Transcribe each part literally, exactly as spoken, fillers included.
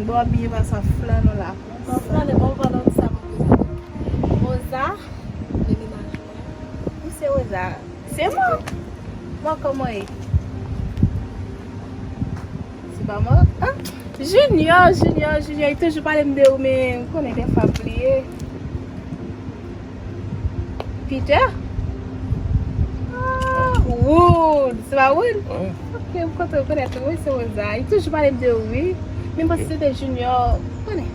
Bon, abiye pa sa flann la. Bon, flann, bon, pandan sa, mwen prezante. Rosa, le menaj mwen. Ou se Rosa. Se mwen. Mwen, kòman ye? Se pa mwen? Ah! Junior, Junior, Junior, li toujou pale m de ou, men m konnen dèfwa m bliye. Peter? Ah, Wood, se pa Wood? Wi. Ok, m kontan rekonèt ou, wi, se Rosa. Li toujou pale m de ou, wi. Men m panse se te Junior, ou konnen.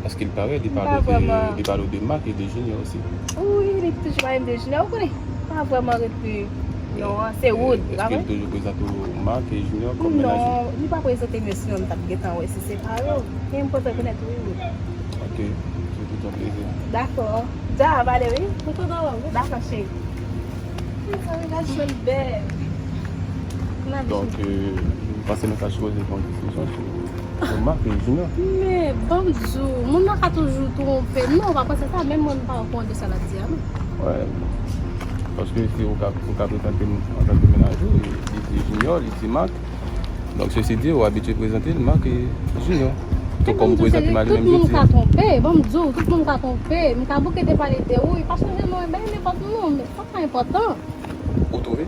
Èske li pale, li pale de, li pale de Marc e de Junior osi? Wi, li toujou pale m de Junior, ou konnen. Pa vrèman retni non an, se Wood, pa vre? Èske li toujou prezante w Marc e Junior kòm menaj li? Non, li pa prezante m yo, sinon m t ap gentan wè se separe yo. Men m kontan rekonèt ou, wi, Wood. Ok, se tout yon plezi. Dakò. Dja, m ale, wi. M kontan wè w. Dakò, cheri. Mezanmi, gad jan l bèl. Donk, euh, m panse nou ka chwazi pran desizyon sou, sou Marc e Junior. Men, ban m di w, moun nan ka toujou twonpe. Non, w pa panse sa, menm mwen, m pa okoran de sa l ap di a, non. Wè, paske si ou ka, ou ka prezante m antanke menaj ou, li di Junior, li di Marc, donk, sesi di, ou abitye prezante l Marc e Junior. Tou kòm ou prezante m a li menm, je di. Tout moun ka twonpe, ban m di w, tout moun ka twonpe. M ka bouke de pale de ou, li pa sonje non, e bay nenpòt non, men sa pa enpòtan. Ou twouve?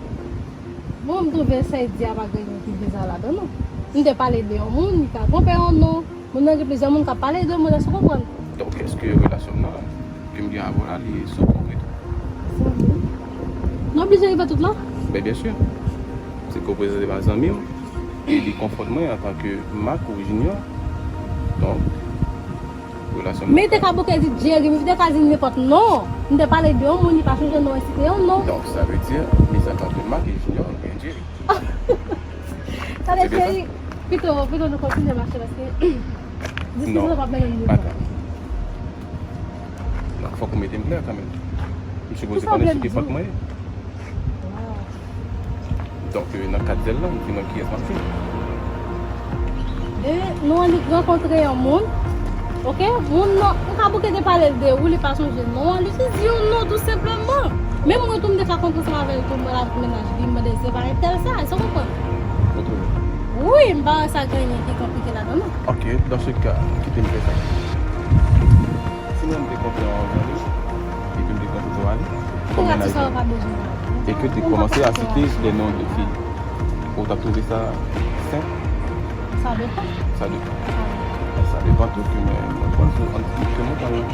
Bon, m twouve sa e di a pa gen anyen ki viza ladan, non. M te pale de yon moun, li ka twonpe yon non. Moun nan gen plizyè moun k ap pale de moun, èske w konprann? Donk, èske relasyon m nan, ke m gen avè w la, li sou kòk li tou? Zanmi. Nou oblije rive tout la? Ben, byen si. Se ke w prezante m a zanmi m, e li konfwont mwen antanke Marc ou Junior. Donk, relasyon m nan. Men te ka bouke di Jerry, men te ka di nenpòt non. M te pale de yon moun, li pa sonje non, e site yon non. Donk, sa vle di, li antanke Marc e Junior, oubyen Jerry. Tande, cheri, pito, pito nou kontinye mache paske diskisyon nan p ap mennen n nil pa. Atann. Donk, fòk ou mete m klè kanmenm. M sipoze konnen sou ki fòt mwen ye. Donk, euh, nan kad zèl la, m di mwen kiyès m ap jwenn. E nou annik rankontre yon moun. Ok, moun nan, m ka bouke de pale de ou, li pa sonje non an, li jis di yon non tou senpleman. Menm mwen tou m te ka kontre ansanm avè l tou, mwen avèk mennaj li, m mande se pa entèl sa, èske w konprann? Wi, m pa wè sa gen anyen ki konplike ladan non. Ok, dans ce cas, kite m fè sa. Si mwen m te kontre yon zanmi, epi m te kontre w ale, kòm mennaj li, e ke te kòmanse a site de non de fi, ou t ap twouve sa sen? Sa depan. Sa depan. Sa depan tou ke mwen, mwen panse ann ti ke mwen kanmenm.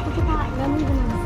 Antouka, lè nou vin nan